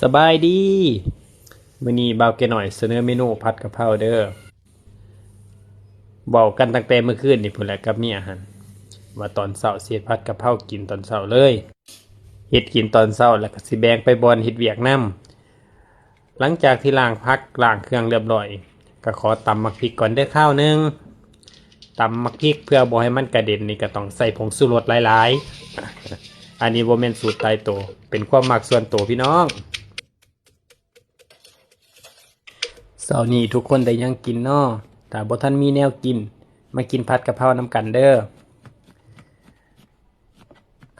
ສະບາຍດີ ມື້ນີ້ບ່າວແກ່ນ້ອຍສະເໜີເມນູຜັດກະເພົາເດີ. ເວົ້າກັນຕັ້ງແຕ່ມື້ຄືນນີ້ພຸ້ນແຫຼະກັບເມຍຫັ້ນ ວ່າຕອນເຊົ້າຊິເຮັດຜັດກະເພົາກິນຕອນເຊົ້າເລີຍ. ເຮັດກິນຕອນເຊົ້າແລ້ວກະຊິແບ່ງໄປບ່ອນເຮັດວຽກນຳ. ຫຼັງຈາກທີ່ລ້າງຜັກລ້າງເຄື່ອງຮຽບຮ້ອຍ ກະຂໍຕຳໝາກພິກກ່ອນເດີຄາວໜຶ່ງ. ຕຳໝາກພິກເພື່ອບໍ່ໃຫ້ມັນກະເດັນນີ້ກະຕ້ອງໃສ່ຜົງຊູລົດຫຼາຍໆ. ອັນນີ້ບໍ່ແມ່ນສູດຕາຍໂຕ ເປັນຄວາມມັກສ່ວນໂຕພີ່ນ້ອງ. ເຊົ້ານີ້ທຸກຄົນໄດ້ຫຍັງກິນນໍ? ຖ້າບໍ່ທັນມີແນວກິນ ມາກິນຜັດກະເພົານຳກັນເດີ.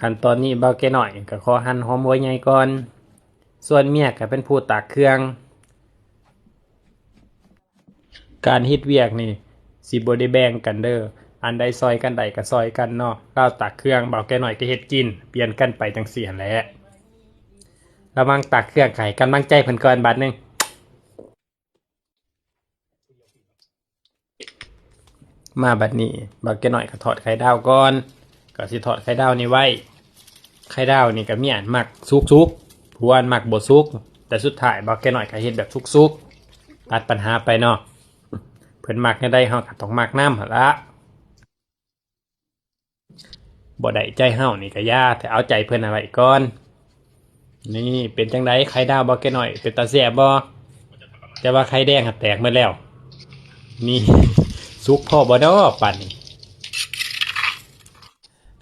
ຂັ້ນຕອນນີ້ບ່າວແກ່ນ້ອຍກະຂໍຫັ່ນຫອມຫົວໃຫຍ່ກ່ອນ ສ່ວນເມຍກະເປັນຜູ້ຕາກເຄື່ອງ. ການເຮັດວຽກນີ້ຊິບໍ່ໄດ້ແບ່ງກັນເດີ ອັນໃດຊ່ອຍກັນໄດ້ກະຊ່ອຍກັນເນາະ. ລາວຕາກເຄື່ອງ ບ່າວແກ່ນ້ອຍກະເຮັດກິນ ປ່ຽນກັນໄປຈັ່ງຊີ້ຫັ້ນແຫຼະ. ລະຫວ່າງຕາກເຄື່ອງກະໃຫ້ກຳລັງໃຈເພິ່ນກ່ອນບາດໜຶ່ງ. ມາບາດນີ້ບ່າວແກ່ນ້ອຍກະທອດໄຂ່ດາວກ່ອນ ກະຊິທອດໄຂ່ດາວນີ້ໄວ້. ໄຂ່ດາວນີ້ກະມີອັນມັກສຸກໆ ຜູ້ອັນມັກບໍ່ສຸກ ແຕ່ສຸດທ້າຍບ່າວແກ່ນ້ອຍກະເຮັດແບບສຸກໆ ຕັດບັນຫາໄປເນາະ. ເພິ່ນມັກແນວໃດເຮົາກະຕ້ອງມັກນຳຫັ້ນລະ. ບໍ່ໄດ້ໃຈເຮົານີ້ກະຢ່າ ແຕ່ເອົາໃຈເພິ່ນຫັ້ນໄວ້ກ່ອນ. ນີ້ເປັນຈັ່ງໃດ ໄຂ່ດາວບ່າວແກ່ນ້ອຍ ເປັນຕາແຊບບໍ່? ແຕ່ວ່າໄຂ່ແດງຫັ້ນແຕກໝົດແລ້ວ. ນີ້ ສຸກພໍບໍ່ນໍປານນີ້?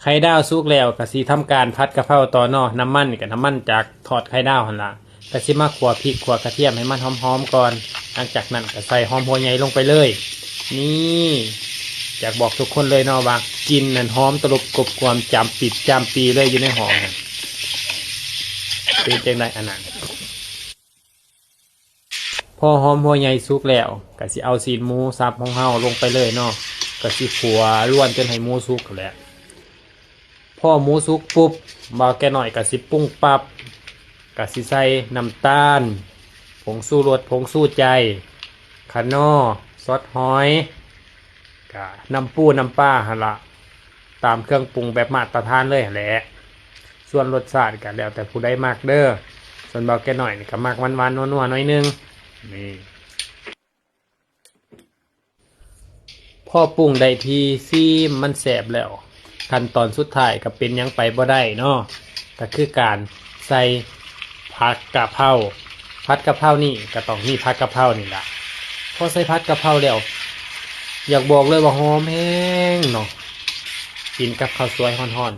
ໄຂ່ດາວສຸກແລ້ວກະຊິທຳການຜັດກະເພົາຕໍ່ເນາະ. ນ້ຳມັນນີ້ກະນ້ຳມັນຈາກທອດໄຂ່ດາວຫັ້ນລະ ກະຊິມາຂົ້ວພິກຂົ້ວກະທຽມໃຫ້ມັນຫອມໆກ່ອນ. ຫຼັງຈາກນັ້ນກະໃສ່ຫອມຫົວໃຫຍ່ລົງໄປເລີຍ. ນີ້ ຢາກບອກທຸກຄົນເລີຍເນາະວ່າກິ່ນນັ້ນຫອມຕະຫຼົບກົບກວມ ຈາມປິດຈາມປີເລີຍຢູ່ໃນຫ້ອງຫັ້ນ. ເປັນຈັ່ງໃດອັນນັ້ນ? ພໍຫອມຫົວໃຫຍ່ສຸກແລ້ວ ກະຊິເອົາຊີ້ນໝູສັບຂອງເຮົາລົງໄປເລີຍເນາະ. ກະຊິຂົ້ວລວນຈົນໃຫ້ໝູສຸກຫັ້ນແຫຼະ. ພໍໝູສຸກປຸບ ບ່າວແກ່ນ້ອຍກະຊິປຸງປັບ ກະຊິໃສ່ນ້ຳຕານ ຜົງຊູລົດ ຜົງຊູໃຈ ຂະນໍ ຊອດຫອຍ ກະນ້ຳປູນ້ຳປາຫັ້ນລະ ຕາມເຄື່ອງປຸງແບບມາດຕະຖານເລີຍຫັ້ນແຫຼະ. ສ່ວນລົດຊາດກະແລ້ວແຕ່ຜູ້ໃດມັກເດີ. ສ່ວນບ່າວແກ່ນ້ອຍນີ້ກະມັກຫວານໆນົວໆໜ້ອຍໜຶ່ງ. ນີ້ ພໍປຸງໄດ້ທີ່ ຊີມມັນແຊບແລ້ວ ຂັ້ນຕອນສຸດທ້າຍກະເປັນຫຍັງໄປບໍ່ໄດ້ເນາະ ກະຄືການໃສ່ຜັກກະເພົາ. ຜັດກະເພົານີ້ກະຕ້ອງມີຜັກກະເພົານີ້ລະ. ພໍໃສ່ຜັກກະເພົາແລ້ວ ຢາກບອກເລີຍວ່າຫອມແຮງເນາະ ກິນກັບເຂົ້າສວຍຮ້ອນ